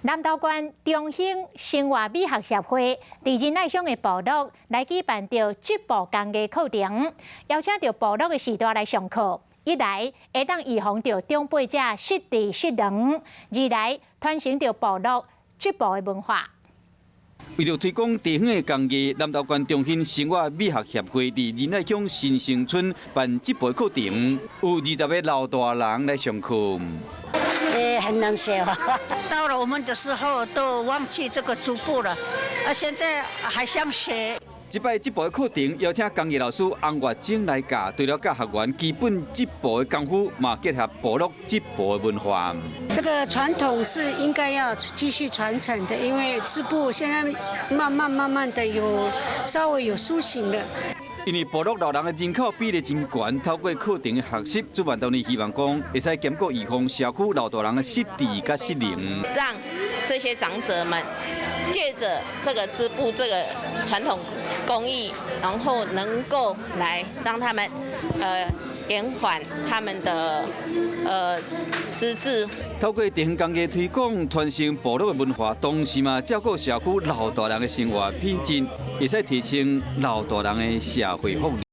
南投縣中興生活美學協會佇仁愛鄉的部落來舉辦著織布工藝課程，邀請著部落的序大來上課。一來會當預防著長輩者失智失能，二來傳承著部落織布的文化。為著推廣地方的工藝，南投縣中興生活美學協會佇仁愛鄉新生村辦織布課程，有20個老大人來上課。欸，很難學啊！到了我們的時候都忘記這個織布了，啊，現在還想學。這擺織布的課程邀請工藝老師洪月晶來教，除了教學員基本織布的功夫，嘛結合部落織布的文化。這個傳統是應該要繼續傳承的，因為織布現在慢慢慢慢的有稍微有甦醒了。因為部落老人的人口比例真懸，透過課程的學習，主辦單位希望講會使兼顧預防社區老大人的失智佮失能，讓這些長者們借著這個織布這個傳統工藝，然後能夠來讓他們延緩他們的失智。透過地方工藝推廣，傳承部落的文化，同時嘛照顧社區老大人的生活品質，會使提升老大人的社會福利。